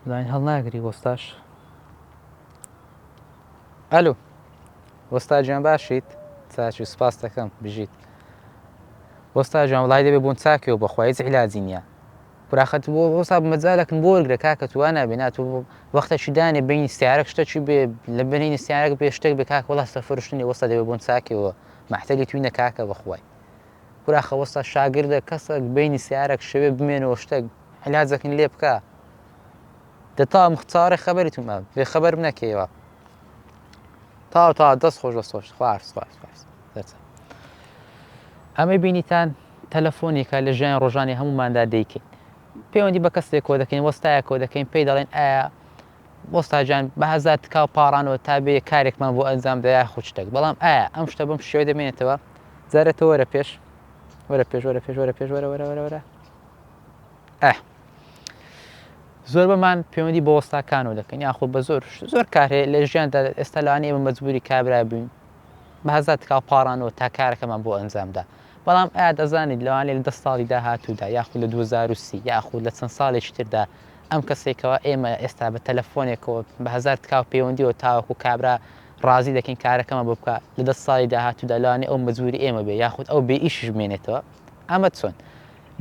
زانین هەڵناگری وەستاش. ئەلو وەستا گیان باشیت؟ چاکی سوپاس دەکەم بژیت. وەستا گیان وڵی دەبێ بۆن چاکەوە بەخوا هیچ عیلاجی نییە. کوراخەت بۆ وەستا مەجالەکن بۆ وەرگرە کاکە تو وا نابێ نا تو وەختەکی دانێ بینی سیارەک شتەکی بێ لە بینی سیارەک بێ شتێک بێ کاکە وەڵا سەفەر شتنی وەستا دەبێ بۆن چاکەوە مەحتەلی توینە کاکە بەخوای کوراخە وەستا شاگردە کەسەک بینی سیارەک شەوێ بمێنەوە شتێک عیلاجەکن لێ بکە دە تا مختارە خەبەری تومە بێ خەبەر نەکەیەوە تا تا دەست خۆش دەست خۆش خوار خوار خوار ئەمەی بینیتان تەلەفۆنێکە لە ژیانی ڕۆژانی هەمووماندا دەیکەین پەیوەندی بە کەسێکەوە دەکەین وەستایەکەوە دەکەین پێی دەڵێن ئایا وەستاجان بە هەزار تکا و پاڕانەوە تا بێ کارێکمان بۆ ئەنجام دەیا خوشتێک بەڵام ئایا ئەم شتە بەم شێوە دەمێنێتەوە جارێتەوە وەرە پێش وەرە پێش وەرە پێش وەرە پێش وەرە وەرە وەرە وەرە ئە زۆربەمان پەیوەندی بە وەستاکانەوە دەکەین یاخود بە زۆر زۆر کار هەیە لە ژیاندا ئێستا لەوانەیە ئێمە مەجبوری کابرا بین بە هەزار تکا و پاڕانەوە تا کارەکەمان بۆ ئەنجامدا بەڵام ئایا دەزانیت لەوانەیە لە 10 ساڵی داهاتوودا یاخود لە 2030 یاخود لە چەند ساڵێکی تردا ئەم کەسێکەوە ئێمە ئێستا بە تەلەفۆنێکەوە بە هەزار تکا و پەیوەندیەوە تاوەکو کابرا ڕازی دەکەین کارەکەمان بۆ بکە لە 10 ساڵی داهاتوودا لەوانەیە ئەو مەجبوری ئێمە بێ یاخود ئەو بێ ئیشیش بمێنێتەوە ئەمە چۆن؟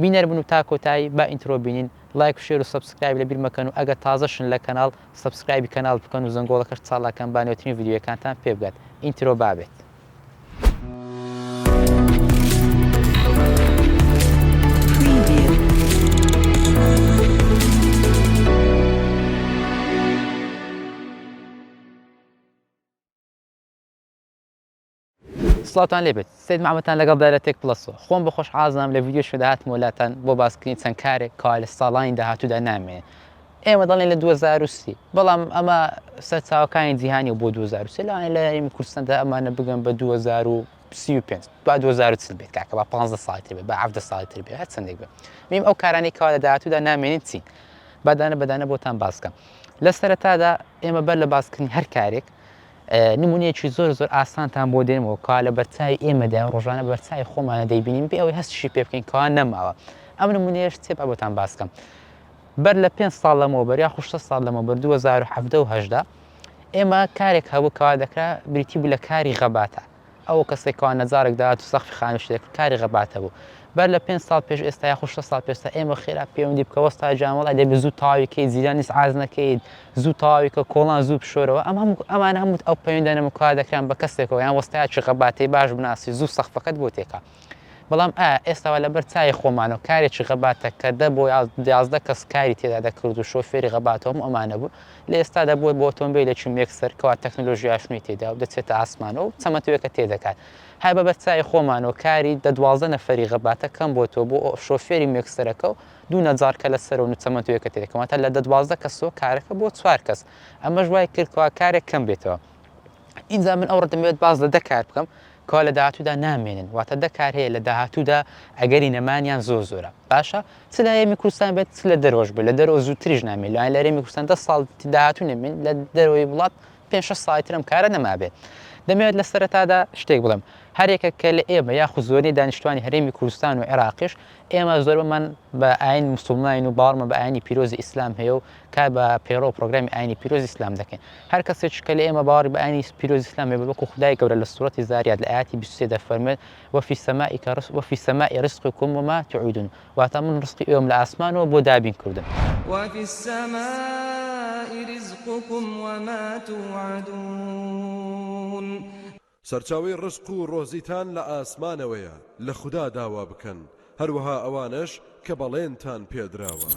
بینەر بن و تا کۆتایی با intro بینین لایک و share و subscribe لەبیر مەکەن و ئەگەر تازەشن لە کەناڵ subscribe ی کەناڵ بکەن و زەنگۆڵەکەش چالاکەن با نوێترین ڤیدیۆیەکانتان پێ بگات intro با بێت. سڵاوتان لێبێت سید محمدتان لەگەڵدا لە تێک پڵەسەوە خۆم بە خۆشحاڵ لە ڤیدیۆ شوێ داهاتمەوە لاتان بۆ باسکردنی چەند کارێک کەوا لە ساڵانی داهاتوودا نامێنێت ئێمە دەڵێن لە 2030 بەڵام ئەمە سەرچاوەکانی جیهانی و بۆ 2030 لەوانەیە لە هەرێمی کوردستاندا ئەمانە بگەن بە 2035 با 2040 بێت کاکە با 15 ساڵی تر بێت با 17 ساڵی تر بێت هەر چەندێک بێت میم ئەو کارانەی کەوا لە داهاتوودا نامێنن چین با دانە بەدانە بۆتان باس بکەم لە سەرەتادا ئێمە بەر لە باسکردنی هەر کارێک نمونەیەکی زۆر زۆر ئاسانتان بۆ دێنمەوە کەوا لە بەرچاوی ئێمەدا ڕۆژانە بەرچاوی خۆمانە دەیبینین بێ ئەوەی هەستیشی پێ بکەین کەوا نەماوە ئەم نمونەیەش چێ با بۆتان باس کەم بەر لە 5 ساڵ لەمەوبەر یاخود 6 ساڵ لەمەوبەر 2017 و 18 ئێمە کارێک هەبوو کەوا دەکرا بریتی بوو لە کاری غەباتە ئەو کەسێک کەوا نەجارێک داهات و سەقفی خانوو شتێک کاری غەباتە بوو بەر لە پێنج ساڵ پێش ئێستا یاخود شەش ساڵ پێش ئێستا ئێمە خێرا پەیوەندی بکە وەستا گیان وەڵا دەبێ زوو تەواوی کەی جیران ئیزعاج نەکەیت زوو تەواوی کە کۆڵان زوو بشۆرەوە ئەم هەموو ئەمانە هەموو ئەو پەیوەندیانە کەوا دەکران بە کەسێکەوە یان وەستایەکی غەباتەی باش بناسی زوو سەقفەکەت بۆ تێکا بەڵام ئایا ئێستا وا لەبەر چاوی خۆمانەوە کارێکی غەباتە کە دە بۆ 11 کەس کاری تێدا دەکرد و شۆفێری غەباتەوە هەموو ئەمانە بوو لە ئێستادا بووە بە ئۆتۆمبیلێکی مێکسەر کەوا تەکنەلۆژیاش نوێی تێدا و دەچێتە ئاسمانەوە و چەمەتوێکە تێدەکات هەر بە بەرچاوی خۆمانەوە کاری دە 12 نەفەری غەباتە کەم بۆتەوە بۆ شۆفێری مێکسەرەکە و دوو نەجار کە لە سەرەوە و چەمەتوێکە تێدەکەن واتە لە دە 12 کەسەوە کارەکە بۆ چوار کەس ئەمەش وای کرد کەوا کارێک کەم بێتەوە ئینجا من ئەوڕۆ دەمەوێت باس لە دە کار بکەم کەوا لە داهاتوودا نامێنن واتە دە کار هەیە لە داهاتوودا ئەگەری نەمانیان زۆر زۆرە باشە چ لە هەرێمی کوردستان بێت چ لە دەرەوەش بێت لە دەرەوە زووتریش نامێن لەوانەیە لە هەرێمی کوردستان دە ساڵ داهاتوو نەمێن لە دەرەوەی وڵات پێنج شەش ساڵی تر ئەم کارە نەمابێت دەمەوێت لە سەرەتادا شتێک بڵێم هەرێکە کە لە ئێمە یاخود زۆرینەی دانیشتوانی هەرێمی کوردستان و عێراقیش ئێمە زۆربەمان بە ئاین موسڵمانین و باوەڕمان بە ئاینی پیرۆزی ئیسلام هەیە و کار بە پەیڕەو و پرۆگرامی ئاینی پیرۆزی ئیسلام دەکەین هەر کەسێک کە لە ئێمە باوەڕی بە ئاینی پیرۆزی ئیسلام هەیە وەکو خودای گەورە لە سوڕەتی زاریات لە ئایەتی 23 دەفەرموێت وفی السماء وفی السماء رزقكم وما توعدون واتە من ڕزقی ئێوەم لە ئاسمانەوە بۆ دابین کردن. وفی السماء رزقكم وما توعدون. سەرچاوەی ڕزق و ڕۆزیتان لە ئاسمانەوەیە، لە خودا داوا بکەن، هەروەها ئەوانەش کە بەڵێنتان پێدراوە.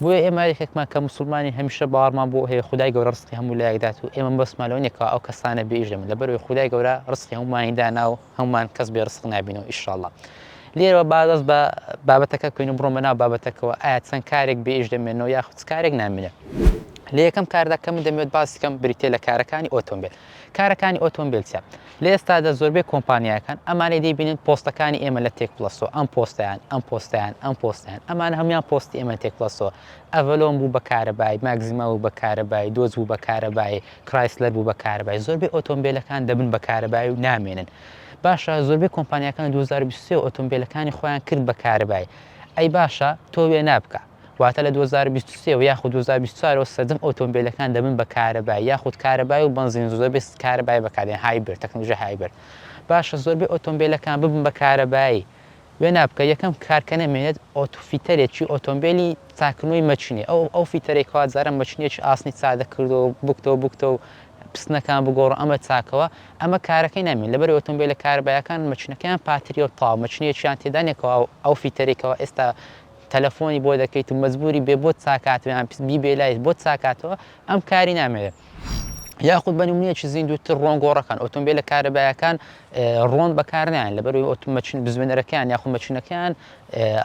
بۆیە ئێمە یەکێکمان کە موسڵمانین هەمیشە باوەڕمان بۆ هەیە خودای گەورە ڕزقی هەموو لایەک دات و ئێمە مەبەستمان لەوە نیە کەوا ئەو کەسانە بێ ئیش دەبن لەبەرئەوەی خودای گەورە ڕزقی هەموومانی دانا و هەموومان کەس بێ ڕزق نابینەوە ئیشاڵڵا. لێرەوە با دەست بە بابەتەکە بکەین و بڕۆمە ناو بابەتەکەوە ئایا چەند کارێک بێ ئیش دەمێنەوە یاخود چ کارێک نامێنێت. لە یەکەم کاردا کە من دەمەوێت باسی کەم بریتیە لە کارەکانی ئۆتۆمبێل. کارەکانی ئۆتۆمبێل چیە؟ لە ئێستادا زۆربەی کۆمپانیاکان ئەمانەی دەیبینن پۆستەکانی ئێمە لە تێک پڵەسەوە ئەم پۆستیان ئەم پۆستیان ئەم پۆستیان ئەمانە هەموان پۆستی ئێمە تێک پڵەسەوە ئەڤەلۆن بوو بە کارەبای ماگزیما بوو بە کارەبای دۆج بوو بە کارەبای کرایسلەر بوو بە کارەبای زۆربەی ئۆتۆمبیلەکان دەبن بە کارەبای و نامێنن باشە زۆربەی کۆمپانیاکان 2023 ئۆتۆمبیلەکانی خۆیان کرد بە کارەبای ئەی باشە تۆ وێنا بکە. واتە لە 2023 و یاخود 2024 ەوە سەرجەم ئۆتۆمبیلەکان دەبن بە کارەبای یاخود کارەبای و بەنزین زۆربەی کارەبای بەکاردێن hybrid تەکنەلۆژیای hybrid باشە زۆربەی ئۆتۆمبیلەکان ببن بە کارەبایی وێنا بکە یەکەم کار کە نەمێنێت ئۆتۆ fitter ێکی ئۆتۆمبێلی چاکردنەوەی مەچنی ئەو ئەو fitter ێک کەوا جاران مەچنێکی ئاسنی چا دەکردەوە بکتەوە بکتەوە پستنەکان بگۆڕە ئەمە چاکەوە ئەمە کارەکەی نامێن لەبەر ئۆتۆمبیلە کارەبایەکان مەچنەکەیان پاتریەوە تاو مەچنێکیان تێدا نیە کەوا ئەو fitter ێکەوە ئێستا تەلەفۆنی بۆ دەکەیت و مەجبوری بێ بۆت چاکاتەوە یان بیبێ لایت بۆت چاکاتەوە ئەم کاری نامێنێت. یاخود بە نمونەیەکی زیندووتر ڕۆنگۆڕەکان ئۆتۆمبیلە کارەبایەکان ڕۆن بەکارنایەن لەبەرەوەی ئۆتۆمەچین بزوێنەرەکان یاخود مەچینەکان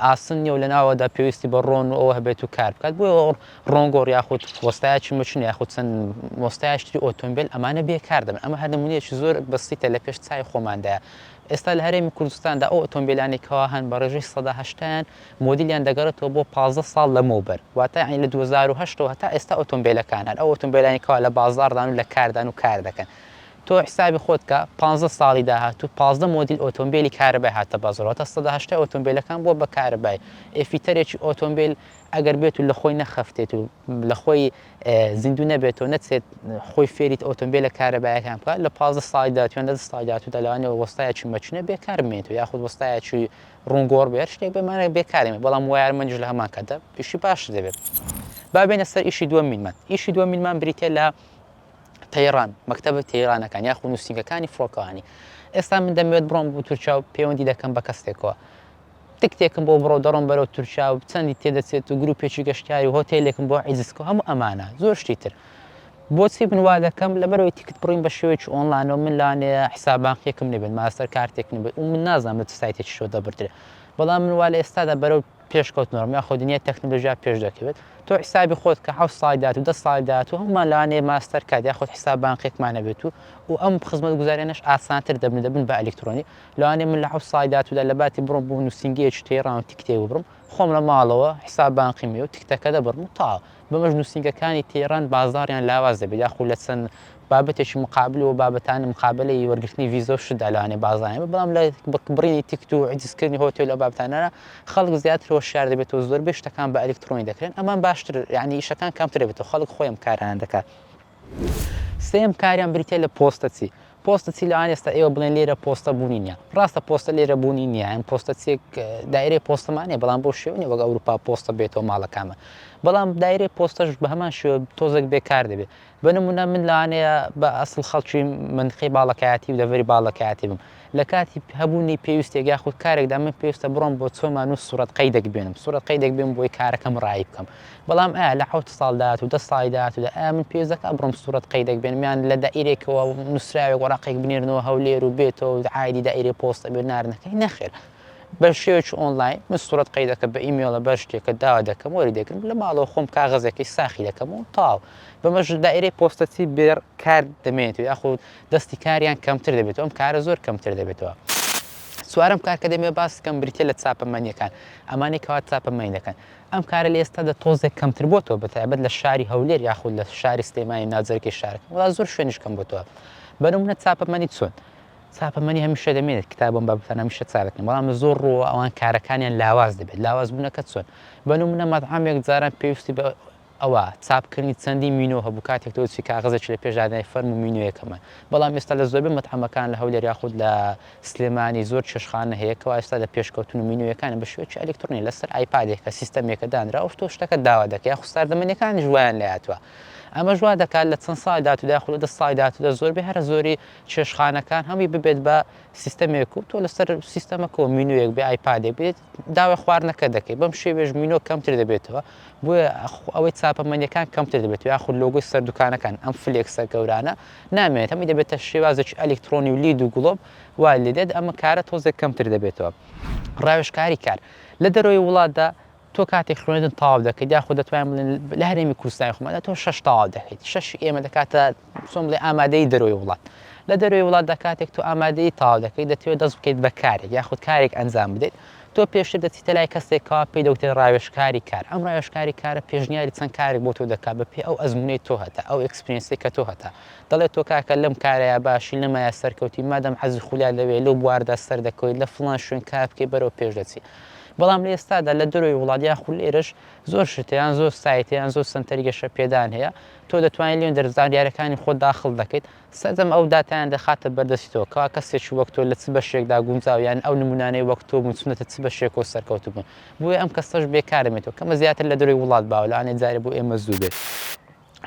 ئاسن نیە و لە ناوەدا پێویستی بە ڕۆن و ئەوە هەبێت و کار بکات بۆیە ڕۆنگۆڕ یاخود وەستایەکی مەچین یاخود چەند وەستایەکی تری ئۆتۆمبیل ئەمانە بێکار دەبن ئەمە هەر نمونەیەکی زۆر بەسیتە لە پێش چای خۆماندایە ئێستا لە هەرێمی کوردستاندا ئەو ئۆتۆمبیلانەی کەوا هەن بە ڕێژەی 80% مۆدیلیان دەگەڕێتەوە بۆ 15 ساڵ لەمەوبەر واتە یانی لە 2008 ەوە هەتا ئێستا ئۆتۆمبیلەکان هەن ئەو ئۆتۆمبیلانی کەوا لە بازاڕدان و لە کاردان و کار دەکەن تۆ حسابی خۆت کە 15 ساڵی داهاتوو 15 مۆدیل ئۆتۆمبیلی کارەبای هاتە بازاڕ واتە 80% ئۆتۆمبیلەکان بووە بە کارەبای ئێ fitter ێکی ئۆتۆمبیل ئەگەر بێت و لە خۆی نەخەفتێت و لە خۆی زیندوو نەبێتەوە نەچێت خۆی فێریت ئۆتۆمبیلە کارەبایەکان بکات لە 15 ساڵی داهاتوو یان لە 10 ساڵی داهاتوودا لەوانەیە وەستایەکی مەچنە بێکار بمێنێتەوە یاخود وەستایەکی ڕوونگۆڕ بێ هەر شتێک بێ مانە بێکار دەمێنێت بەڵام wireman یش لە هەمان کاتدا ئیشی باشتر دەبێت. با بێینە سەر ئیشی دووەمینمان ئیشی دووەمینمان بریتیە لە تەیران مەکتەبە تەیرانەکان یاخود نووسینگەکانی فڕۆکەوانی ئێستا من دەمەوێت بڕۆم بۆ تورکیا و پەیوەندی دەکەم بە کەسێکەوە تکتێکم بۆ بڕۆ دەڕۆم بەرەو تورکیا و چەندی تێدەچێت و گروپێکی گەشتیاری و هۆتێلێکم بۆ عیزسکۆ هەموو ئەمانە زۆر شتی تر بۆچی من وا دەکەم لەبەرەوەی تیکت بڕین بە شێوەیەکی ئۆنلاینەوە من لەوانەیە حساب بانقیەکم نەبێت ماستەر کارتێک نەبێت و من نازانم لە چ سایتێکی شۆ دەبردرێت بەڵام من وا لە ئێستادا بەرەو پێشکەوتنەوەم یاخۆ دنیای تەکنەلۆژیا پێش دەکەوێت تۆ حسابی خۆت کە حەوت ساڵی داهاتوو دە ساڵی داهاتوو هەموومان لەوانەیە ماستەر کارت یاخود حساب بانقیەکمان هەبێت و و ئەم خزمەتگوزاریانەش ئاسانتر دەبن دەبن بە ئەلیکترۆنی لەوانەیە من لە حەوت ساڵی داهاتوودا لە باتی بڕۆم بۆ نووسینگەیەکی تەیران و تیکتێک ببڕم خۆم لە ماڵەوە حساب بانقیم هەیە و تیکتەکە دەبڕم و تەواو بەمەش نووسینگەکانی تەیران بازاڕیان لاواز دەبێت یاخود لە چەند بابەتێکی مقابل و بابەتانی مقابلەی وەرگرتنی ڤیزە و شتدا لەوانەیە بازاڕیان بێت بەڵام لە بڕینی تیکت و عیجزکردنی هۆتێل و بابەتانە خەڵک زیاتر هۆشیار دەبێت و زۆربەی شتەکان بە ئەلیکترۆنی دەکرێن ئەمان باشتر یعنی ئیشەکان کەمتر دەبێت و خەڵک خۆی ئەم کارانە دەکات. سێیەم کاریان بریتیە لە پۆستەچی. پۆستەچی لەوانەیە ئێستا ئێوە بڵێن لێرە پۆستە بوونی نییە. ڕاستە پۆستە لێرە بوونی نییە، یان پۆستەچیەک دایرەی پۆستەمان نییە، بەڵام بەو شێوە نییە وەک ئەوروپا پۆستە بێتەوە ماڵەکانمان. بەڵام دایرەی پۆستەش بە هەمان شێوە تۆزێک بێکار دەبێت. بە نمونە من لەوانەیە بە ئەسڵ خەڵکی مەنتقەی باڵەکایەتی و دەڤەری باڵەکایەتی بم. لە کاتی هەبوونی پێویستێک یاخود کارێکدا من پێویستە بڕۆم بۆ چۆمان و سوڕەت قەیدێک بێنم، سوڕەت قەیدێک بێنم بۆی کارەکەم ڕایی بکەم. بەڵام ئایا لە حەوت ساڵ داهاتوو دە ساڵی داهاتوودا ئایا من پێویست دەکات بڕۆم سوڕەت قەیدێک بێنم یان لە دائیرێکەوە نووسراوێک وەڕەقێک بنێرنەوە هەولێر و بێتەوە و عایدی دائیرەی پۆستە بێت ناردنەکەی؟ نەخێر. بە شێوەیەکی ئۆنلاین من سوڕەت قەیدەکە بە ئیمێڵە بەر شتێکە داوا دەکەم وەری دەگرم لە ماڵەوە خۆم کاغەزەکەی ساخی دەکەم و تەواو. بەمەش دائیرەی پۆستەچی بێ کار دەمێنێتەوە یاخود دەستی کاریان کەمتر دەبێتەوە ئەم کارە زۆر کەمتر دەبێتەوە. چوارەم کار کە دەمەوێت باس بکەم بریتیە لە چاپەمەنیەکان ئەمانەی کەوا چاپەمەنی دەکەن ئەم کارە لە ئێستادا تۆزێک کەمتر بۆتەوە بە تایبەت لە شاری هەولێر یاخود لە شاری سلێمانی ناوجەرگەی شارەکە وڵا زۆر شوێنیش کەم بۆتەوە بە نمونە چاپەمەنی چۆن چاپەمەنی هەمیشە دەمێنێت کتاب بەم بابەتانە هەمیشە چاپ دەکەن بەڵام زۆر ڕووە ئەوان کارەکانیان لاواز دەبێت لاواز بوونەکە چۆن بە نمونە مەتعەمێک جاران پێویستی بە ئەوە چاپکردنی چەندین مینۆ هەبوو کاتێک تۆ دەچی کاغەزێکی لە پێش دادەنای فەرموو مینۆیەکەمان بەڵام ئێستا لە زۆربەی مەتعەمەکان لە هەولێر یاخود لە سلێمانی زۆر چێشتخانە هەیە کەوا ئێستا لە پێشکەوتن و مینۆیەکان بە شێوەیەکی ئەلیکترۆنی لەسەر ئایپادێکە سیستەمێکە دانراوە و تۆ شتەکە داوا دەکەی یاخود ساردەمەنیەکانیش وایان لێهاتووە ئەمەش وا دەکات لە چەند ساڵی داهاتوودا یاخود لە دە ساڵی داهاتوودا زۆربەی هەرە زۆری چێشتخانەکان هەمووی ببێت بە سیستەمێک و تۆ لەسەر سیستەمەکەەوە مینویەک بێ ئایپادێک بێت داوای خواردنەکە دەکەی بەم شێوێژ مینۆ کەمتر دەبێتەوە بۆیە ئەوەی چاپەمەنیەکان کەمتر دەبێت یاخود لۆگۆی سەر دوکانەکان ئەم flex ە گەورانە نامێنێت هەمووی دەبێتە شێوازێکی ئەلیکترۆنی و LED و گڵۆپ وا لێ دێت ئەمە کارە تۆزێک کەمتر دەبێتەوە ڕاوێژکاری کار لە دەرەوەی وڵاتدا تۆ کاتێک خوێندن تەواو دەکەیت یاخود دەتوانین بڵێن لە هەرێمی کوردستانی خۆماندا تۆ شەش تەواو دەکەیت شەشی ئێمە دەکاتە چۆن بڵێ ئامادەی دەرەوەی وڵات لە دەرەوەی وڵاتدا کاتێک تۆ ئامادەی تەواو دەکەیت دەتەوێت دەست بکەیت بە کارێک یاخود کارێک ئەنجام بدەیت تۆ پێشتر دەچیتە لای کەسێک کەوا پێی دەوترێت ڕاوێژکاری کار ئەم ڕاوێژکاری کارە پێشنیاری چەند کارێک بۆ تۆ دەکات بە پێی ئەو ئەزموونەی تۆ هەتە ئەو experience ەی کە تۆ هەتە دەڵێت تۆ کاکە لەم کارەیا باشی لەمەیا سەرکەوتی مادەم حەزی خولیا لەوێ لەو بواردا سەردەکەویت لە فڵان شوێن کار بکەی بەرەو پێش دەچی. بەڵام لە ئێستادا لە دەرەوەی وڵات یاخود لێرەش زۆر شت هەیە یان زۆر سایت هەیە یان زۆر سەنتەری گەشەپێدان هەیە تۆ دەتوانیت لێن زانیاریەکانی خۆت داخڵ دەکەیت سەرجەم ئەو داتایان دەخاتە بەردەستی تۆ کەوا کەسێکی وەک تۆ لە چ بەشێکدا گونجاو یان ئەو نمونانەی وەک تۆ بوون چونەتە چ بەشێکەوە سەرکەوتوو بوون بۆیە ئەم کەسەش بێکار دەمێنێتەوە کەمە زیاتر لە دەرەوەی وڵات باوە لەوانەیە جارێ بۆ ئێمە زوو بێت.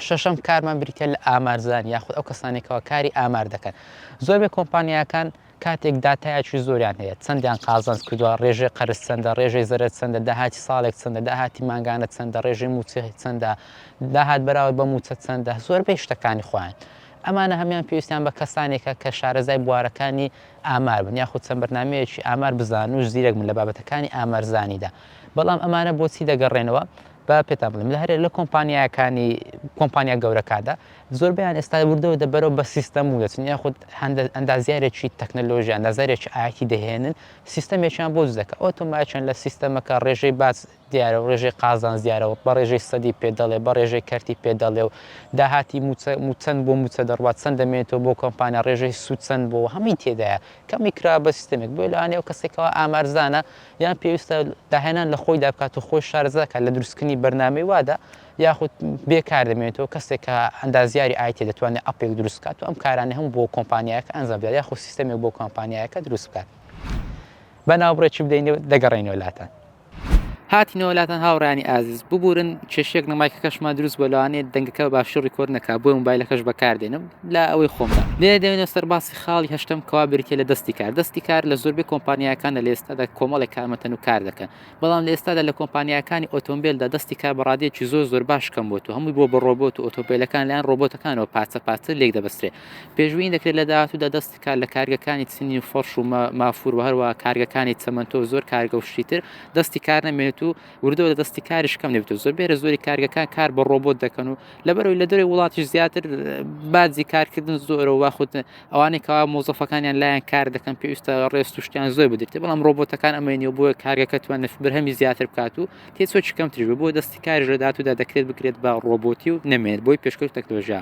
شەشەم کارمان بریتیە لە ئامارزانی یاخود ئەو کەسانەی کەوا کاری ئامار دەکەن زۆربەی کۆمپانیاکان کاتێک داتایەکی زۆریان هەیە چەندیان قازانج کردووە ڕێژەی قەرز چەندە ڕێژەی زەرەر چەندە داهاتی ساڵێک چەندە داهاتی مانگانە چەندە ڕێژەی مووچە چەندە داهات بەراورد بە مووچە چەندە زۆربەی شتەکانی خۆیان ئەمانە هەموویان پێویستیان بە کەسانێکە کە شارەزای بوارەکانی ئامار بن یاخود چەند بەرنامەیەکی ئامار بزانن و زیرەک بن لە بابەتەکانی ئامارزانیدا بەڵام ئەمانە بۆچی دەگەڕێنەوە با پێتان بڵێم لە هەرێ لە کۆمپانیاکانی کۆمپانیا گەورەکاندا زۆربەیان ئێستا وردە وردە بەرەو بە سیستەم و دەچن یاخود ئەندازیارێکی تەکنەلۆژیا ئەندازیارێکی IT دەهێنن سیستەمێکیان بۆ دروست دەکەن ئۆتۆماتیان لە سیستەمەکە ڕێژەی باج دیارە و ڕێژەی قازانج دیارە و بە ڕێژەی سەدی پێ دەڵێ بە ڕێژەی کەرتی پێ دەڵێ و داهاتی مووچە چەند بۆ مووچە دەڕوات چەند دەمێنێتەوە بۆ کۆمپانیا ڕێژەی سوود چەند بۆ هەمووی تێدایە کەمی کرا بە سیستەمێک بۆیە لەوانەیە ئەو کەسێکەوە ئامارزانە یان پێویستە داهێنان لە خۆیدا بکات و خۆی شارەزا کات لە دروستکردنی بەرنامەی وادا یاخود بێکار دەمێنێتەوە کەسێک کە ئەندازیاری IT دەتوانێت app ێک دروست بکات و ئەم کارانە هەموو بۆ کۆمپانیایەکە ئەنجام بدات یاخود سیستەمێک بۆ کۆمپانیایەکە دروست بکات. با ناوبڕێکی بدەین و دەگەڕێینەوە لاتان. هاتینەوە لاتان هاوڕێیانی ئازیز ببورن کێشەیەک لە مایکەکەشمان دروست بووە لەوانەیە دەنگەکە بە باشی record نەکا بۆیە مۆبایلەکەش بەکاردێنم لە ئەوەی خۆمدا لێرە دێنە سەر باسی خاڵی هەشتەم کەوا بریتیە لە دەستی کار دەستی کار لە زۆربەی کۆمپانیاکاندا لە ئێستادا کۆمەڵێک کارمەندن و کار دەکەن بەڵام لە ئێستادا لە کۆمپانیاکانی ئۆتۆمبیلدا دەستی کار بە ڕادەیەکی زۆر زۆر باش کەم بۆتەوە هەمووی بۆ بە ڕۆبۆت و ئۆتۆمبیلەکان لایەن ڕۆبۆتەکانەوە پارچە پارچە لێک دەبەسترێت پێشبینی دەکرێت لە داهاتوودا دەستی کار لە کارگەکانی چنین و فەرش و مافوور و هەروەها کارگەکانی چەمەنتۆ و زۆر کارگە و شتی تر دەستی کار نەمێنێت و وردە وردە دەستی کاریش کەم دەبێت و زۆر بێرە زۆری کارگەکان کار بە ڕۆبۆت دەکەن و لەبەرەوەی لە دەرەوەی وڵاتیش زیاتر باجی کارکردن زۆرە و واخود ئەوانەی کەوا مۆزەفەکانیان لایەن کار دەکەن پێویستە ڕێست و شتیان زۆر بدرێت بەڵام ڕۆبۆتەکان ئەمەی نیە بۆیە کارگەکە توانێت بەرهەمی زیاتر بکات و تێچووی کەمتریش بێت بۆ دەستی کاریش لە داهاتوودا دەکرێت بکرێت بە ڕۆبۆتی و نەمێنێت بۆی پێشکەوت تەکنەلۆژیا.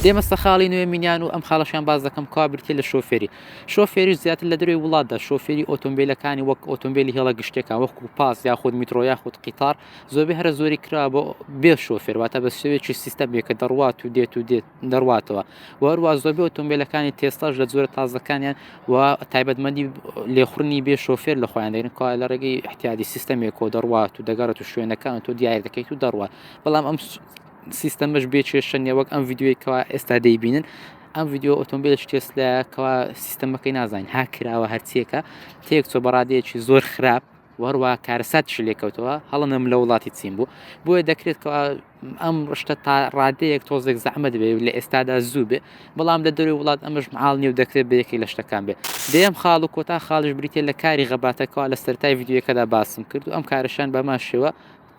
دێمە سەر خاڵی نوێمینیان و ئەم خاڵەشیان باس دەکەم کوا بریتیە لە شۆفێری شۆفێریش زیاتر لە دەروی وڵاتدا شۆفێری ئۆتۆمبیلەکانی وەک ئۆتۆمبیلی هێڵە گشتەکان وەکو پاس یاخود میترۆ یاخود قیتار زۆربەی هەرە زۆری کرا بۆ بێ شۆفێر واتە بە شێوەیەکی سیستەمێکە دەڕوات و دێت و دێت دەڕواتەوە وەروە زۆربەی ئۆتۆمبیلەکانی تێسلاش لە جۆرە تازەکانیان و تایبەتمەندی لێخوڕنی بێ شۆفێر لە خۆیان دەگرن کوا لە ڕێگەی احتیادی سیستەمێکەوە دەڕوات و دەگەڕێت و شوێنەکان تۆ دیاری دەکەیت و دەڕوات بەڵام ئەم سیستەمەش بێ کێشە نیە وەک ئەم ڤیدیۆی کەوا ئێستا دەیبینن ئەم ڤیدیۆ ئۆتۆمبیلش تێسلایە کەوا سیستەمەکەی نازانین هاکراوە هەرچیەکە تێک چۆ بەڕادەیەکی زۆر خراپ وەروە کارەساتیش لێکەوتەوە هەڵەنەم لە وڵاتی چین بوو بۆیە دەکرێت کە ئەم ڕشتە تا ڕادەیەک تۆزێک زەحمەت بێ لە ئێستادا زوو بێ بەڵام لە دەروی وڵات ئەمەش مەحاڵ نیە و دەکرێت بە یەکێک لە شتەکان بێ دەیەم خاڵ و کۆتا خاڵش بریتە لە کاری غەباتەکەەوە لە سەرای ڤیدیۆکەدا باسم کرد و ئەم کارەشان بەمان شێوە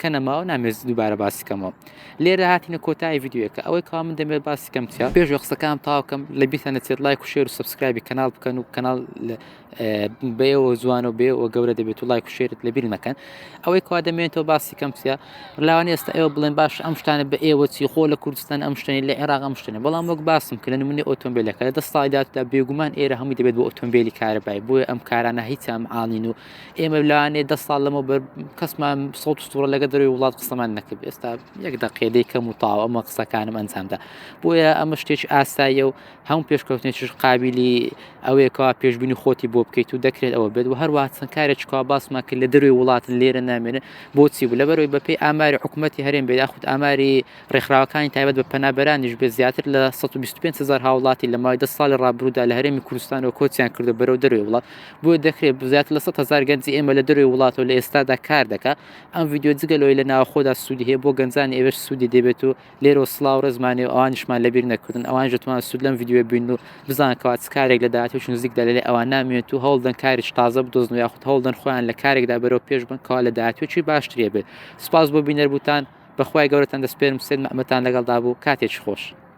کە نەماوە نامەوێت دووبارە باسی کەمەوە لێرە هاتینە کۆتایی ڤیدیۆیەکە ئەوەی کەوا من دەمەوێت باسی کەم چیە پێش قسەکانم تەواو کەم لە بیرتان نەچێت لایک و share و subscribe ی کەناڵ بکەن و کەناڵ بەیەوە جوان و بێەوە گەورە دەبێت و لایک و share ت لەبیر نەکەن ئەوەی کوا دەمێنێتەوە باسی کەم چیە لاوان ئێستا ئێوە بڵێن باش ئەم شتانە بە ئێوە چی خۆ لە کوردستان ئەم شتێنی لە عێراق ئەم شتێنە بەڵام وەک باسم کە لە نمونەی ئۆتۆمبیلەکە لە دە ساڵی داهاتوودا بێگومان ئێرە هەمووی دەبێت بۆ ئۆتۆمبیلی کارەبایی بۆیە ئەم کارانە هیچیان عاڵین و ئێمە لەوانەیە دە ساڵ لەمەوبەر کەسمان سەوت و سوڕە لەگە دەرەوەی وڵات قسەمان نەکرد ئێستا یەک دەقیقە دەیکەم و تاو ئەمە قسەکانم ئەنجامدا بۆیە ئەمە شتێکی ئاساییە و هەموو پێشکەوتنێکیش قابلی ئەوەیە کەوا پێشبینی خۆتی بۆ بکەیت و دەکرێت ئەوە بێت و هەروەها چەند کارێکی کەوا باسمان کرد لە دەرەوەی وڵاتن لێرە نامێنن بۆچی بوو لەبەرەوەی بەپێی ئاماری حکوومەتی هەرێم بێت یاخود ئاماری ڕێکخراوەکانی تایبەت بە پەنابەرانیش بێت زیاتر لە 125 هەزار هاوڵاتی لە ماوەی دە ساڵی ڕابروودا لە هەرێمی کوردستانەوە کۆچیان کردو بەرەو دەرەوەی وڵات بۆیە دەکرێت زیاتر لە 100 هەزار گەنجی ئێمە لە دەرەوەی وڵاتەوە لە ئێستادا کار دەکات ئەم ڤیدیۆ جگە لەوەی لە ناوخۆدا سوودی هەیە بۆ گەنجانی ئێوەش سوودی دەبێت و لێرەوە سڵاو ڕێزمانێ و ئەوانیشمان لەبیر نەکردن ئەوانیش دەتوانن سوود لەم ڤیدیۆیە ببینن و بزانن کەوا چ کارێک لە داهاتوویەکی نزیکدا لەلای ئەوان نامێنێت و هەوڵدەن کارێکی تازە بدۆزن و یاخود هەوڵدەن خۆیان لە کارێکدا بەرەو پێش بن کەوا لە داهاتوویەکی باشترێ بێت سوپاس بۆ بینەربووتان بەخوای گەورەتان دەسپێرم سێد مەمەتان لەگەڵدا بوو کاتێکی خۆش.